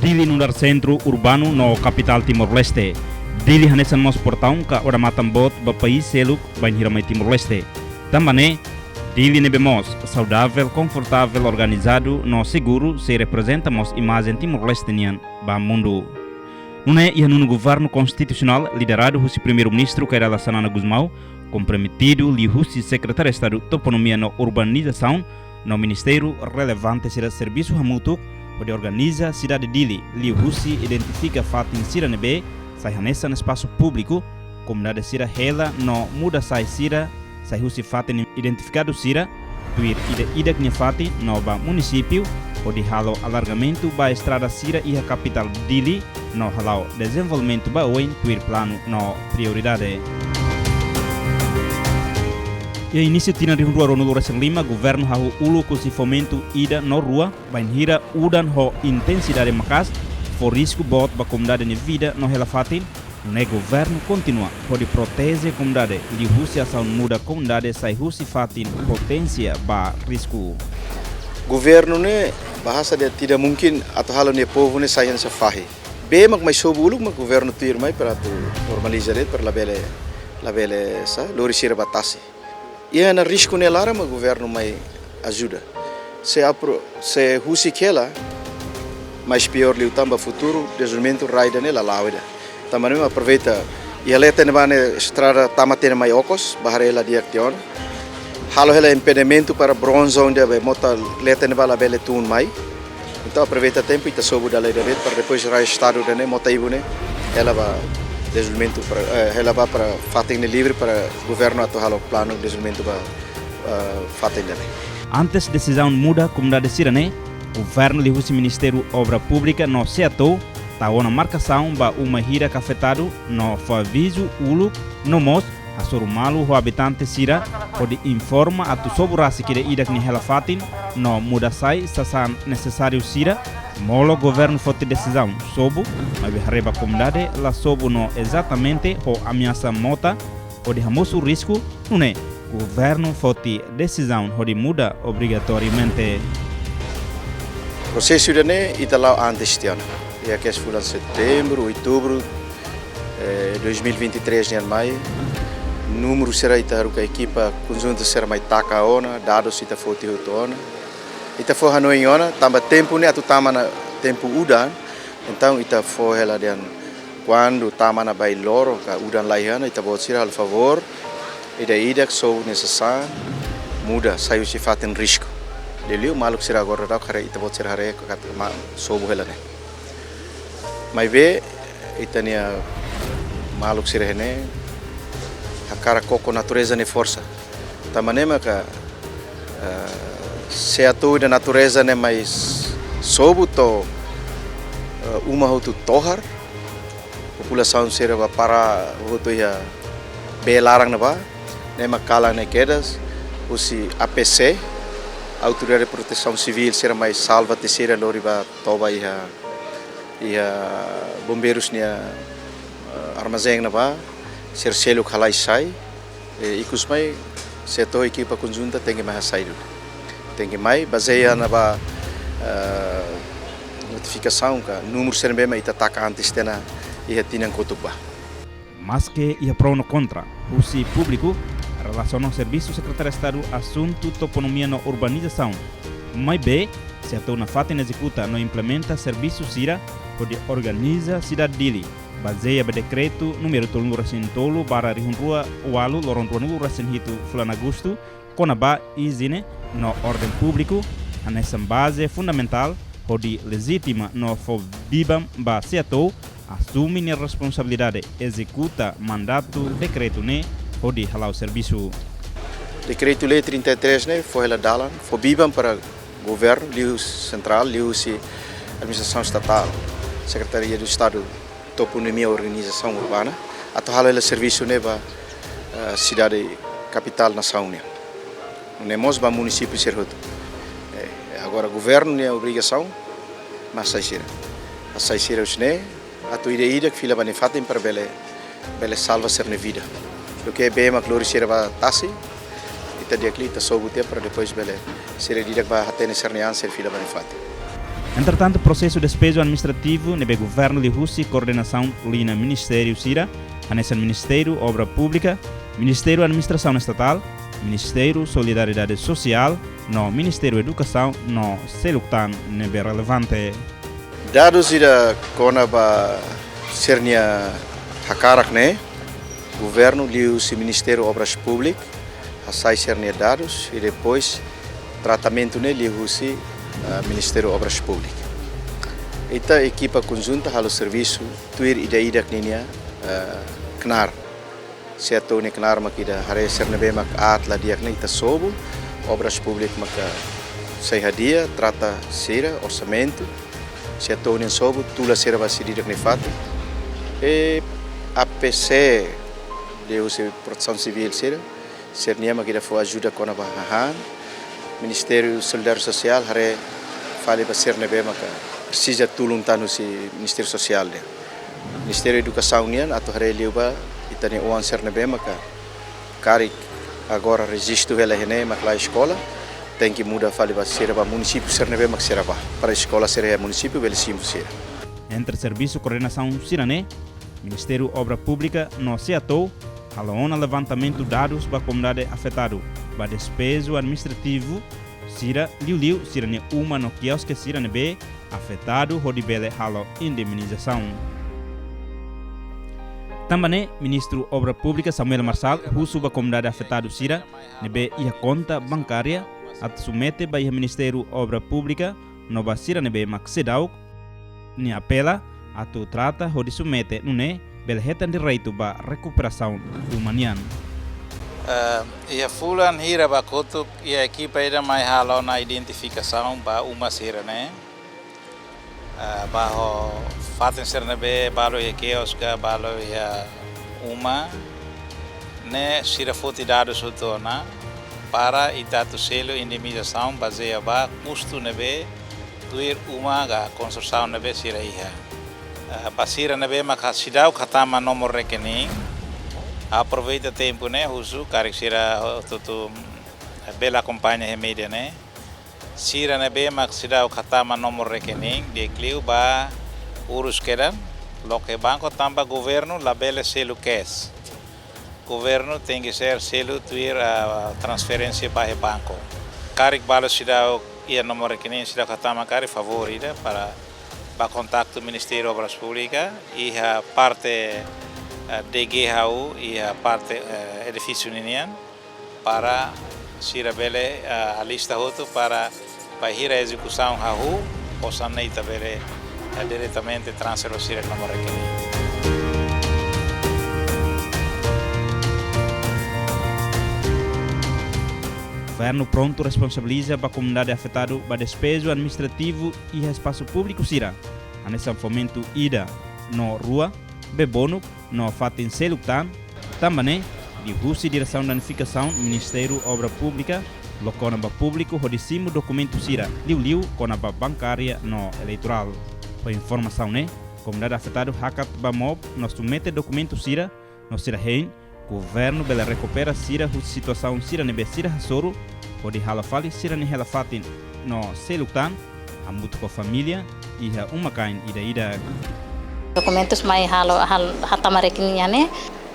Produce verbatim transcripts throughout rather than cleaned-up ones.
Dili nu'udar sentru urbanu no kapitál Timor-Leste. Dili hanesan mós portaun ka odamatan boot ba país seluk bainhira mai Timor-Leste. Tanba ne'e, Dili ne'ebé mós saudavel, konfortavel, organizadu no seguru sei reprezenta mós imajen Timor-Leste nian ba mundu. Nune'e iha nonu governu konstitusionál lideradu husi Primeiru-Ministru Kay Rala Xanana Gusmão, komprometidu liuhusi Sekretáriu Estadu Toponímia no Urbanizasaun no ministériu relevante sira servisu hamutuk hodi organiza sidade Dili liuhusi identifika fatin sira ne'ebé sai hanesan espasu públiku, komunidade sira hela no muda sai sira sai husi fatin identifikadu sira, tuir ida-idak nia fatin no ba munisípiu, hodi halo alargamentu ba estrada sira iha kapitál Dili, no hala'o dezenvolvimentu ba oin tuir planu no prioridade. Iha inísiu tinan rihun rua ruanulu resin lima, governu hahú uluk husi fomentu ida no rua, bainhira udan ho intensidade maka'as, fó risku boot ba komunidade nia vida no hela fatin, nune'e governu kontinua hodi proteje komunidade liuhusi asaun muda komunidade sai husi fatin poténsia ba risku. Governu ne'e bahasa dia tidak mungkin atu halo nia povu ne'e sai hanesan fahi. Bee mak mai sobu uluk mak governu tuir mai para atu normaliza de'it para labele, labele sá, lori sira ba tasi. Iha ona risku ne'e laran mak governu mai ajuda. Se apro-, se husik hela, mais piór liután ba futuru, dezenvolvimentu rai ida-ne'e la la'o ida. Tanba ne'e mak aproveita, iha leten ne'ebá ne'e estrada tama tiha ona mai okos, ba haree hela di'ak tiha ona. Halo hela impedimentu para bronze ida be mota leten ne'ebá labele tun mai. Entaun aproveita tempu ita sobu dala ida de'it para depois rai estadu ida-ne'e mota ibun ne'e hela ba dezenvolvimentu para, eh, hela ba para fatin ne'e livre para governu atu halo planu dezenvolvimentu ba, eh, fatin ida-ne'e. Antes desizaun muda komunidade sira-ne'e, governu liuhusi Ministériu Obra Públika no SEATOU tau ona markasaun ba uma hirak afetadu no fó avizu uluk no mós hasoru malu ho abitante sira hodi informa atu sobu rasik ida-idak nia hela fatin no muda sai sasán nesesáriu sira. Molok governu foti desizaun sobu, maibé haree ba komunidade la sobu no ezatamente ho ameasa mota hodi hamosu risku, nune'e governu foti desizaun hodi muda obrigatoriamente. Prosesu ida-ne'e ita la'o antes tiha ona. Iha kedas fulan setembru, outubru, eh, dois mil e vinte e três nian mai. Númeru sira ita haruka ekipa konjunta sira mai taka ona, dadus ita foti hotu ona. Ita fó hanoin ona, tanba tempu ne'e atu tama ona tempu udan, entaun ita fó hela dehan kuandu tama ona bainhira loro ka udan la iha ona, ita-boot sira halo favór, ida-idak sobu nia sasán, muda, sai husi fatin risku. Liuliu maluk sira agora daudaun haree, ita-boot sira haree katak mak sobu hela ne'e. Maibé, ita-nia maluk sira iha ne'e, hakarak koko natureza nia forsa. Tanba ne'e maka, eh, SEATOU ida natureza ne'e mai sobu to'o, eh, uma hotu tohar, populasaun sira ba para hotu iha bee laran ne'ebá, ne'e mak kalan ne'e kedas, husi A P C, Autoridade de Proteção Civil sira mai salva tiha sira lori ba toba iha, iha bombeirus nia, eh, armazén ne'ebá, sira seluk halai sai, eh, ikus mai SEATOU ekipa konjunta tenke mai hasai duni. Tenke mai bazeia ona ba, eh, notifikasaun ka númeru sira ne'ebé mak ita taka antes tiha ona iha tinan kotuk bá. Maske iha pro no kontra husi públiku relasiona ho servisu Sekretáriu Estadu Asuntu Toponímia no Urbanizasaun, maibé SEATOU nafatin ezekuta no implementa servisu sira hodi organiza sidade Dili, bazeia ba dekretu númeru tolunulu resin tolu barra rihun rua ualu loron ruanulu resin hitu fulan Agostu, kona-ba izin no orden públiku, hanesan baze fundamentál hodi lejitima no fó biban ba SEATOU asume nia responsabilidade ezekuta mandatu dekretu ne'e hodi hala'o servisu. Dekretu-lei trinta e três ne'e fó hela dalan, fó biban para governu, liuhusi sentrál, liuhusi administrasaun estatál, Sekretaria do Estadu Toponímia Organizasaun Urbana, atu halo hela servisu ne'e ba, eh, sidade kapitál nasaun nian. Nune'e mós ba munisípiu sira hotu. Eh, agora governu nia obrigasaun mak hasai sira. Hasai sira husi ne'e, atu ida-idak fila ba nia fatin para bele, bele salva sira-nia vida. Duké bee mak lori sira ba tasi, ita di'ak liu ita sobu tiha para depois bele sira ida-idak ba hatene sira-nia an, sira fila ba nia fatin. Entretantu, prosesu despeju administrativu ne'ebé governu liuhusi koordenasaun liña ministériu sira, hanesan Ministériu Obra Públika, Ministériu Administrasaun Estatál, Ministériu Solidariedade Sosiál, no Ministériu Edukasaun no seluk tan ne'ebé relevante. Dadus ida kona-ba sira-nia hakarak ne'e, governu liuhusi Ministériu Obras Públikas hasai sira-nia dadus i depois tratamentu ne'e liuhusi, ah, Ministériu Obras Públikas. Ita ekipa konjunta halo servisu tuir ida-idak ninia, ah, knaar. SEATOU nia knaar mak ida, haree sira ne'ebé mak aat la di'ak ne'e ita sobu, Obras Públikas maka sai hadi'a, trata sira, orsamentu, SEATOU nian sobu, tula sira ba sira-nia fatin. I A P C, liuhusi Protesaun Sivíl sira, sira-nian mak ida fó ajuda kona-ba hahán. Ministériu Solidariedade Sosiál haree fali ba sira ne'ebé maka presiza tulun tan husi Ministériu Sosiál de'it. Ministériu Edukasaun nian atu haree liu ba ita-nia oan sira ne'ebé maka karik agora rejistu hela iha ne'e mak la eskola, tenke muda fali ba sira ba munisípiu sira ne'ebé mak sira ba, para eskola sira iha munisípiu bele simu sira. Entre servisu koordenasaun sira-ne'e, Ministériu Obra Públika no SEATOU halo ona levantamentu dadus ba komunidade afetadu ba despeju administrativu sira, liuliu sira-nia uma no kioske sira ne'ebé afetadu hodi bele halo indemnizasaun. Tanba ne'e, Ministru Obra Públika Samuel Marçal husu ba komunidade afetadu sira ne'ebé iha konta bankária atu submete ba iha Ministériu Obra Públika no ba sira ne'ebé mak seidauk, nia apela atu trata hodi submete nune'e bele hetan direitu ba rekuperasaun uma nian. Eh, iha fulan hira ba kotuk, iha ekipa ida mai halo ona identifikasaun ba uma sira-ne'e. Eh, ba ho fatin sira ne'ebé balu iha kioske, balu iha uma, ne'e sira foti dadus hotu ona, para ita atu selu indemnizasaun bazeia ba kustu ne'ebé tuir uma ka konstrusaun ne'ebé sira iha. Eh, ba sira ne'ebé maka seidauk hatama nomor rekening, aproveita tempu ne'e husu karik sira hotu-hotu, eh, bele akompaña iha média ne'e. Sira ne'ebé mak seidauk hatama nomor rekening, di'ak liu ba urus kedan, loke banku tanba governu labele selu cash. Governu tenke ser selu tuir, ah, transferénsia ba iha banku. Karik balu seidauk iha nomor rekening, seidauk hatama karik, favór ida para ba kontaktu Ministériu Obras Públikas, iha parte, eh, D G ha'u, iha parte, eh, edifísiu ninian, para sira bele, eh, alista hotu para bainhira ezekusaun hahú, osan ne'e ita bele, eh, diretamente transfere ba sira nomor rekening. Governu prontu responsabiliza ba komunidade afetadu ba despeju administrativu iha espasu públiku sira, hanesan Fomentu ida no rua, Bebonuk no fatin seluk tan, tanba ne'e, liuhusi Diresaun Danifikasaun Ministériu Obra Públika, loke ona ba públiku hodi simu dokumentu sira, liuliu kona-ba bankária no eleitorál. Ho informasaun ne'e, komunidade afetadu hakat ba MOP no submete dokumentu sira, no sira hein, governu bele rekupera sira husi situasaun sira ne'ebé sira hasoru, hodi halo fali sira-nia hela fatin no seluk tan, hamutuk ho família, iha uma-kain ida-idak. Dokumentus mai halo, hal-, hatama rekening nian ne'e,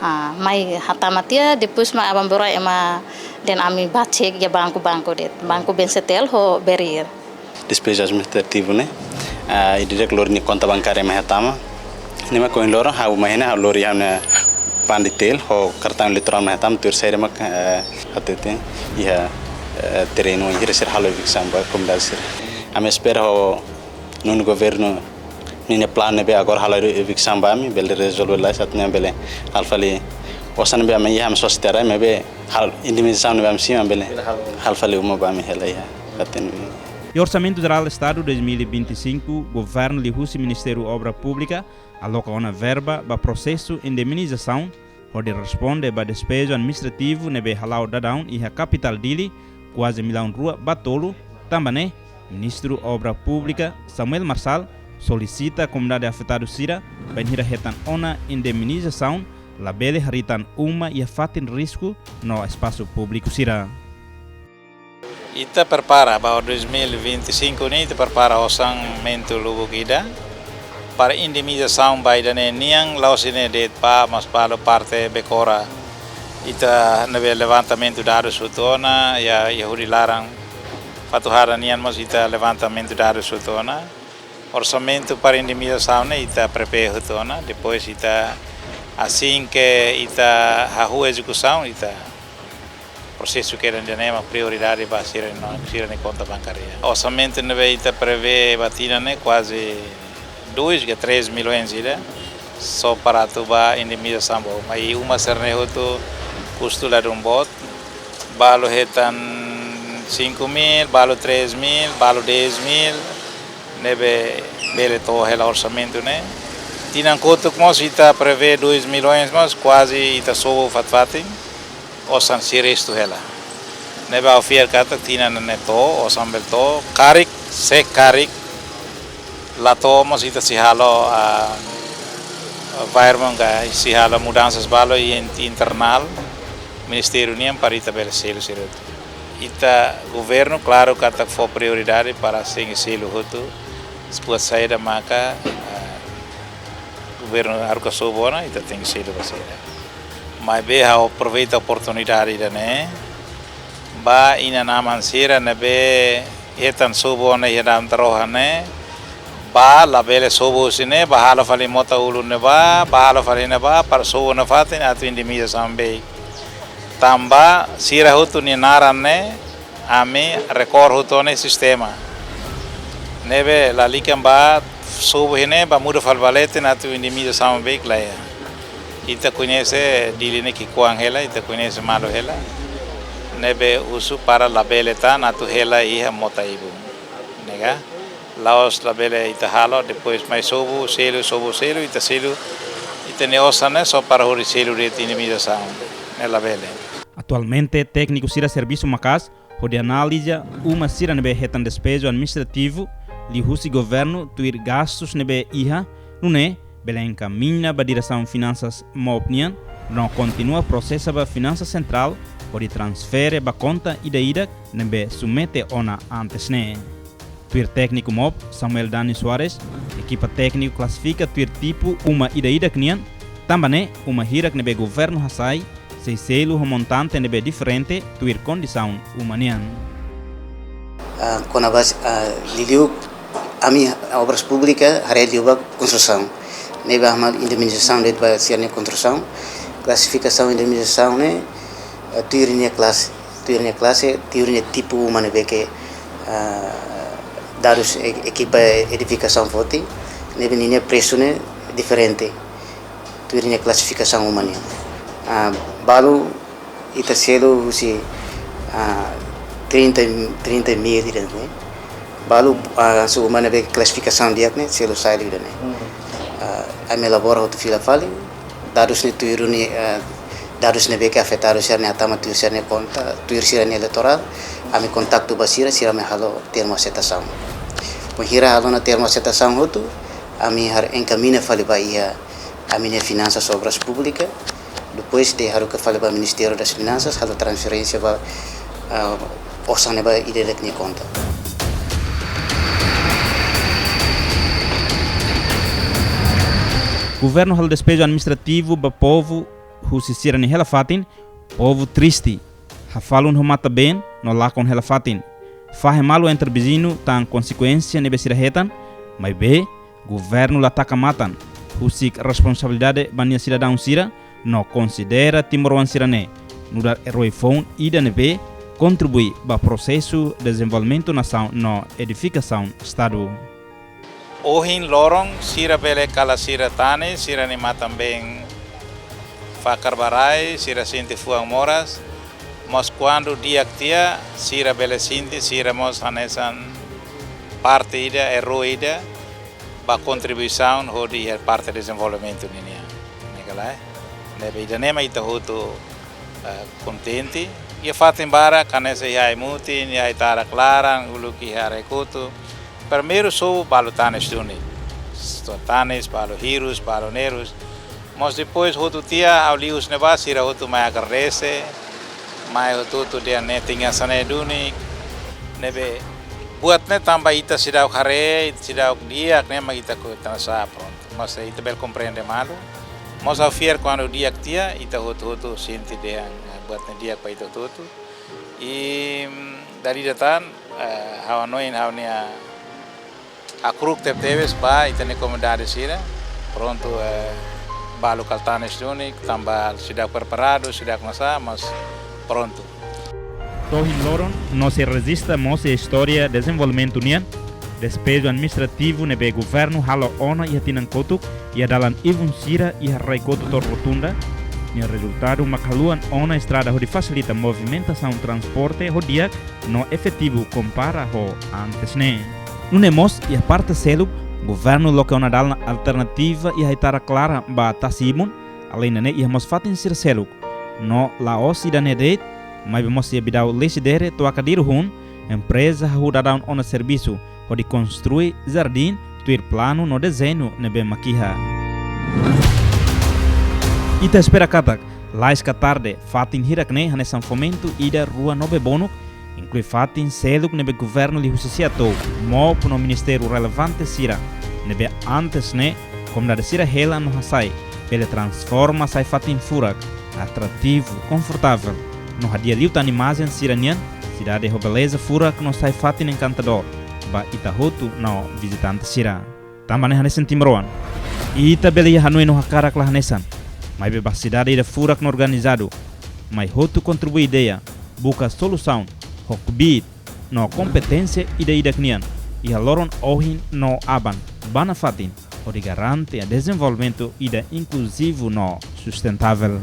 ah, mai hatama tiha, depois mai aban-bainrua ema dehan ami ba cek iha banku-banku de'it, banku BNCTL ho BRIR. Despeju administrativu ne'e, ah, ida-idak lori nia konta bankária mai hatama. Ne'e mak ohin loron ha'u mai iha ne'e ha'u lori ha'u-nia PAN detail ho kartaun eleitorál mai hatama tuir saida mak, eh, hatete iha, eh, terrenu hira sira halo eviksaun ba komunidade sira. Ami espera ho nonu governu ninia planu ne'ebé agora halo eviksaun ba ami bele rezolve lai sat ne'e bele halo fali osan ne'ebé ami iha ami sosa tiha rai maibé halo indemnizasaun ne'ebé ami simu bele halo fali uma ba ami hela iha fatin. Iha Orsamentu Jerál Estadu dois mil e vinte e cinco, governu liuhusi Ministériu Obra Públika aloka ona verba ba prosesu indemnizasaun hodi responde ba despeju administrativu ne'ebé hala'o daudaun iha kapitál Dili, kuaze millaun rua ba tolu, tanba ne'e, Ministru Obra Públika, Samuel Marçal, solisita komunidade afetadu sira, bainhira hetan ona indemnizasaun, labele harii tan uma iha fatin risku no espasu públiku sira. Ita prepara ba dois mil e vinte e cinco ne'e, ita prepara orsamentu lubuk ida para indemnizasaun ba ida-ne'e nian, la'ós ida-ne'e de'it, ba, mas balu parte Becora. Ita ne'ebé levantamentu dadus hotu ona, iha, iha hudi laran Fatuhada nian mós ita levantamentu dadus hotu ona. Orsamentu para indemnizasaun ne'e ita prepara hotu ona, depois ita, assim que ita hahú ezekusaun, ita prosesu kedas ida-ne'e mak prioridade ba sira-nia, sira-nia konta bankária. Orsamentu ne'ebé ita prevee ba tinan ne'e kuaze dois ka três milhões ida, só para atu ba indemnizasaun ba uma. I uma sira-ne'e hotu kustu ladún boot, balu hetan cinco mil, balu três mil, balu dez mil, ne'ebé bele to'o hela orsamentu ne'e. Tinan kotuk mós ita prevee dois milhões, mas kuaze ita sobu fatin-fatin, osan sei restu hela. Ne'ebé ha'u fiar katak tinan ne'e to'o, osan bele to'o, karik, se karik la to'o mós ita sei halo, ah, wijziging ka, sei halo mudansas balu iha in-, internál ministériu nian para ita bele selu sira hotu. Ita governu, klaru katak fó prioridade para selu hotu, buat saida maka, ah, governu haruka sobu ona, ita tenke selu ba sira. Maibé ha'u aproveita oportunidade ida-ne'e ba inan-aman sira ne'ebé hetan sobu ona iha Daun Tarohan ne'e, ba labele sobu husi ne'e, ba halo fali mota ulun ne'ebá, ba halo fali ne'ebá, para sobu nafatin atu indemnizasaun beik. Tanba sira hotu nia naran ne'e, ami rekor hotu ona iha sistema. Ne'ebé lalika ba sobu iha ne'e ba muda fali ba leten atu indemnizasaun beik la iha. Ita koñese Dili ne'e ki'ikoan hela, ita koñese malu hela. Ne'ebé husu para labele tan atu hela iha mota ibun. Ne'e ka? La'ós labele ita halo, depois mai sobu, selu, sobu, selu, ita selu, ita-nia osan ne'e só para hodi selu de'it indemnizasaun. Ne'e labele. Atualmente, tékniku sira servisu maka'as hodi analiza uma sira ne'ebé hetan despeju administrativu liuhusi governu tuir gastus ne'ebé iha, nune'e bele enkamiña ba diresaun finansas MOP nian, no kontinua prosesa ba finansa sentrál hodi transfere ba konta ida-idak ne'ebé submete ona antes ne'e. Tuir tékniku MOP, Samuel Dani Soares, ekipa tékniku klasifika tuir tipu uma ida-idak nian, tanba ne'e uma hirak ne'ebé governu hasai sei selu ho montante ne'ebé diferente tuir kondisaun uma nian. Ah, kona-ba, ah, liuliu ami Obras Públikas haree liu ba konstrusaun. Ne'ebé ami indemnizasaun de'it ba sira-nia konstrusaun. Klasifikasaun indemnizasaun ne'e, ah, tuir nia klase, tuir nia klase, tuir nia tipu uma ne'ebé ke, ah, dadus e-, ekipa edifikasaun foti, ne'ebé ninia presu ne'e diferente. Tuir nia klasifikasaun uma nian. Ah, balu ita selu husi, ah, trinta, trinta mil ida ne'e. Balu, ah, hanesan uma ne'ebé klasifikasaun di'ak ne'e, selu sai ida ne'e. Hmm. Ah, ami elabora hotu fila fali, dadus ne'e tuir nia, ah, dadus ne'ebé ke afetadu sira-nia hatama tuir sira-nia konta, tuir sira-nia eleitorál, ami kontaktu ba sira, sira mai halo termu aseitasaun. Bainhira halo ona termu aseitasaun hotu, ami haree enkamiña fali ba iha ami-nia Finansas Obras Públikas, depois de haruka fali ba Ministériu das Finansas, halo transferénsia ba, ah, osan ne'e ba ida-idak nia konta. Governu halo despeju administrativu ba povu husi sira-nia hela-fatin, povu triste, hafalun ho matan-been no lakon hela-fatin. Fahe malu entre viziñu tan konsekuénsia ne'ebé sira hetan, maibé governu la taka matan, husik responsabilidade ba nia sidadaun sira, no konsidera timoroan sira-ne'e nu'udar eroi foun ida ne'ebé kontribui ba prosesu dezenvolvimentu nasaun no edifikasaun Estadu. Ohin loron sira bele kala sira tanis, sira-nia matan-been fakar ba rai, sira sente fuan moras, mas kuandu di'ak tiha, sira bele sente sira mós hanesan parte ida, eroi ida, ba kontribuisaun hodi iha parte dezenvolvimentu ninian. Ne'e ka lae? Ne'ebé ida-ne'e mak ita hotu, eh, kontente. Iha fatin barak, hanesan iha Aimutin, iha Aitarak laran, uluk iha Arekotu. Primeiru sobu balu tanis duni. Só tanis, balu hirus, balu nerus. Mas depois hotu tiha, ha'u liu husi ne'ebá, sira hotu mai agradese, mai hotu-hotu dehan ne'e tenke hanesan ne'e duni, Ne'ebé buat ne'e tanba ita seidauk haree, ita seidauk di'ak ne'e mak ita ko'alia hanesan prontu. Mas ita bele komprende malu. Mas ha'u fiar kuandu di'ak tiha, ita hotu-hotu sente dehan, eh, buat ne'e di'ak ba ita hotu-hotu. I, mm, dala ida tan, eh, ha'u hanoin ha'u-nia hakru'uk tebetebes ba ita-nia komunidade sira. Prontu, eh, balu kala tanis duni, tanba seidauk preparadu, seidauk hanesan, mas prontu. To'o ohin loron, no sei rejista mós iha istória dezenvolvimentu nian, despeju administrativu ne'ebé governu halo ona iha tinan kotuk, iha dalan ibun sira iha Rai-Koto to'o Rotunda, nia rezultadu mak haluan ona estrada hodi fasilita movimentasaun transporte ho di'ak no efetivu kompara ho antes ne'e. Nune'e mós iha parte seluk, governu loke ona dalan alternativa iha Aitarak-Klaran ba tasi-ibun, alende ne'e iha mós fatin sira seluk. No la'ós ida-ne'e de'it, maibé mós iha Bidau Lecidere to'o Akadiru-Hun, empreza hahú daudaun ona servisu hodi konstrui jardín tuir planu no dezeñu ne'ebé mak iha. Ita espera katak, lais ka tarde, fatin hirak-ne'e hanesan Fomento ida rua no bee bonuk, inklui fatin seluk ne'ebé governu liuhusi SEATOU, MOP no ministériu relevante sira, ne'ebé antes ne'e komunidade sira hela no hasai, bele transforma sai fatin furak, atrativu, konfortavel, no hadi'a liután imajen sira-nian, sidade ho beleza furak no sai fatin enkantadór ba ita hotu no vizitante sira. Tanba ne'e hanesan timoroan, ita bele iha hanoin no hakarak la hanesan, maibé ba sidade ida furak no organizadu, mai hotu kontribui ideia, buka solusaun, ho kbiit no kompeténsia ida-idak nian, iha loron ohin no aban, ba nafatin, hodi garante dezenvolvimentu ida inkluzivu no sustentável.